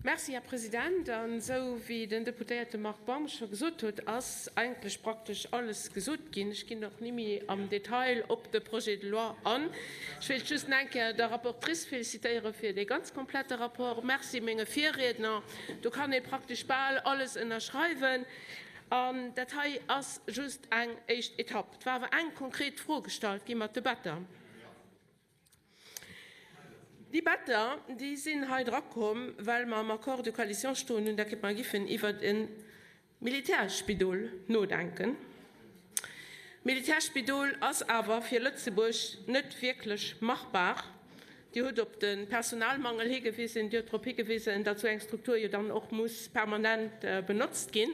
Merci, Här President. An esou wéi den Deputéierte Marc Baum scho gesot huet, ass eigentlech praktesch alles gesot ginn. Ech ginn och ni méi am Detail op de Projet de loi an. Ech wéilt just nach eng Kéier der Rapportrice félicitéiere fir dee ganz komplette Rapport. Merci menge Virriedner. Do kann ee praktesch bal alles ënnerschreiwen. An dat hei ass just eng éischt Etapp. Et war awer eng konkret Fro gestallt gi mat de Better. Déi Better, déi sinn hei drakomm, well mer am Accord de coalition stoen hunn, da kéint mer giffen iwwert e Militärspidol nodenken. Militärspidol ass awer fir Lëtzebuerg net wierklech machbar. Dir hutt op de Personalmangel higewisen, Dir hutt drop higewisen, datt esou eng Struktur jo dann och muss permanent benotzt ginn.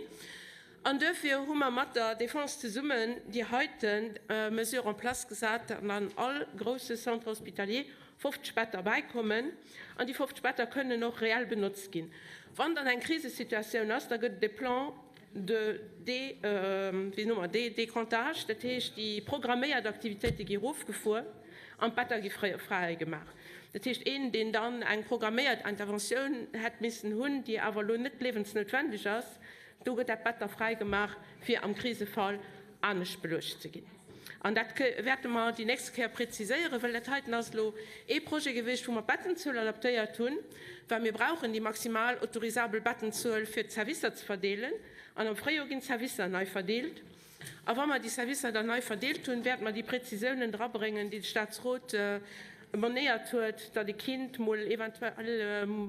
An duerfir hu mer mat der Défense zesummen déi heite Mesure en place gesat, datt an all grousse Centre hospitalier 50 Better bäikommen. An déi 50 Better kënnen och reell benotzt ginn. Wann dann eng Krisesituatioun ass, da gëtt et e Plan de dé, wéi soe mer, dé décomptage, dat heescht, déi programméiert Aktivitéite gi erofgefuer an d'Better gi fräi gemaach. Dat heescht, een, deen dann eng programméiert Interventioun hätt missen hunn, déi awer elo net liewensnoutwendeg ass, Do gëtt dat Bett da fräi gemaach, fir am Krisefall anescht beluecht ze ginn. An dat wäerte mer déi nächste Kéier preziséieren, well dat heiten ass elo ee Projet gewiescht, wou mer d'Bettenzuel adaptéiert hunn, well mir brauchen déi maximal autorisabel Bettenzuel, fir d'Servicer ze verdeelen. An am Fréijoer ginn d'Servicer nei verdeelt. A wa mer déi Servicer dann nei verdeelt hunn, wäerte mer déi Prezisiounen drabréngen, déi de Statsrot monéiert huet, datt ee kinnt mol eventuell,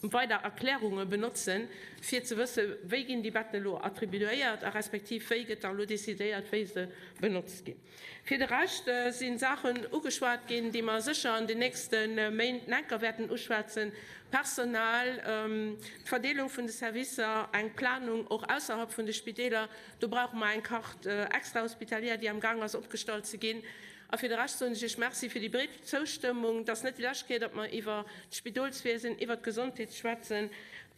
weider Erklärunge benotzen, fir ze wëssen, wéi ginn déi Betten elo attribuéiert a respektiv wéi gëtt da elo decidéiert, wéi se benotzt ginn. Fir de Rescht si Saachen ugeschwat ginn, déi mer sécher an den nächste Méint enker wäerten uschwätzen, Personal, d'Verdeelung vun de Servicer, eng Planung och ausserhalb vun de Spideeler. Do brauche mer eng Carte extra-hospitalière, déi amgaang ass opgestallt ze ginn. A fir de Rescht soen ech Iech Merci fir déi breet Zoustëmmung. Et ass net déi lescht Kéier, datt mer iwwer d'Spidolswiesen, iwwer d'Gesondheet schwätzen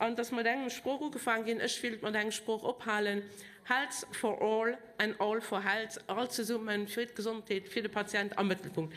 an datt mat engem Sproch ugefaangen ginn. Ech wéilt mat engem Sproch ophalen, Health for all and all for health, all zesumme fir d'Gesondheet, fir de Patient am Mëttelpunkt.